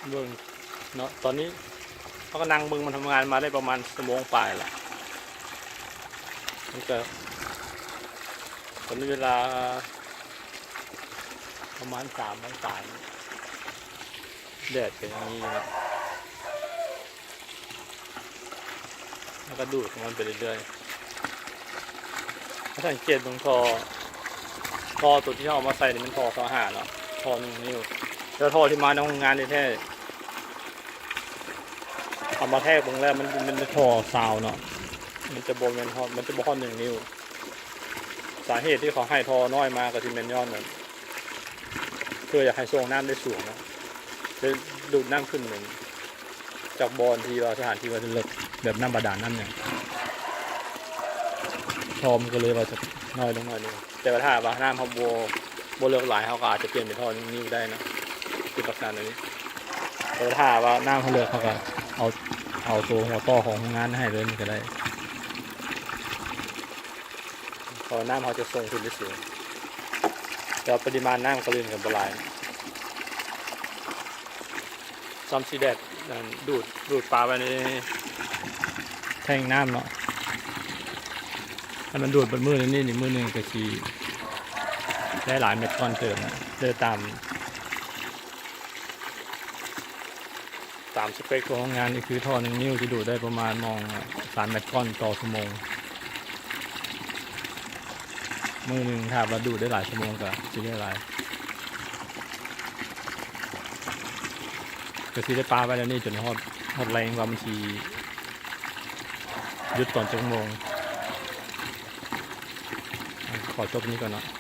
ເບິ່ງເນາະ ຕອນນີ້ເຮົາກໍນັ່ງເບິ່ງມັນທຳງານມາໄດ້ປະມານຊົ່ວໂມງປາຍລະ ມັນກໍ ຕອນນີ້ເວລາປະມານສາມໂມງປາຍ ແດດກໍຍັງມີຢູ່ເນາະ ແລ້ວກໍດູດຂອງມັນໄປເລື້ອຍໆ ຖ້າສັງເກດເບິ່ງທໍ່ ທໍ່ຕົວທີ່ເຮົາເອົາມາໃສ່ນີ້ແມ່ນທໍ່ຊາວຫ້າເນາະ ທໍ່ໜຶ່ງນິ້ວ ແຕ່ທໍ່ທີ່ມາໃນໂຮງງານແທ້ໆ ເອົາມາແທກເບິ່ງແລ້ວ ມັນ ມັນເປັນທໍ່ຊາວເນາະ ມັນຈະບໍ່ແມ່ນຮອດ ມັນຈະບໍ່ຮອດໜຶ່ງນິ້ວ ສາເຫດທີ່ເຂົາໃຫ້ທໍ່ນ້ອຍມາກໍຊິແມ່ນຍ້ອນແບບ ເພື່ອຢາກໃຫ້ສົ່ງນ້ຳໄດ້ສູງເນາະ ໄດ້ດູດນ້ຳຂຶ້ນເໜືອ ຈາກບ່ອນທີ່ວ່າ ສະຖານທີ່ວ່າເລິກ ແບບນ້ຳບາດານນ້ຳຫຍັງ ທໍ່ມັນກໍເລີຍວ່າຈະນ້ອຍລົງໜ້ອຍໜຶ່ງ ແຕ່ວ່າຖ້າວ່ານ້ຳເຮົາບໍ່ ບໍ່ເລິກຫຼາຍ ເຮົາກໍອາດຈະປ່ຽນເປັນທໍ່ໜຶ່ງນິ້ວໄດ້ເນາະ ເປັນລັກສະນະແນວນີ້ ແຕ່ວ່າຖ້າວ່ານ້ຳເຮົາເລິກ ເຮົາກໍເອົາ ເອົາໂຕຫົວຕໍ່ຂອງໂຮງງານໃຫ້ເລີຍນີ້ກໍໄດ້ ເພາະວ່ານ້ຳເຮົາຈະສົ່ງຂຶ້ນໄດ້ສູງ ແຕ່ວ່າປະລິມານນ້ຳກໍເລີຍກໍບໍ່ຫຼາຍ ຊ່ຳສີແດດນັ້ນ ດູດ ດູດປາໄວ້ໃນແທ້ງນ້ຳເນາະ ຄັນມັນດູດເບິດມື້ນີ້ ມື້ໜຶ່ງກໍຊິໄດ້ຫຼາຍແມັດກ້ອນເຕີບນະ ໄດ້ຕາມ ຕາມສະເປັກຂອງໂຮງງານນີ້ຄືທໍ່ໜຶ່ງນິ້ວຈະດູດໄດ້ປະມານມອງສາມແມັດກ້ອນຕໍ່ຊົ່ວໂມງ ມື້ໜຶ່ງຖ້າວ່າດູດໄດ້ຫຼາຍຊົ່ວໂມງກໍຊິໄດ້ຫຼາຍ ກໍຊິໄດ້ປະໄວ້ແນວນີ້ຈົນຮອດ ຮອດແລງວ່າມັນຊິຢຸດຕອນຈັກໂມງ ຂໍຈົບນີ້ກ່ອນເນາະ.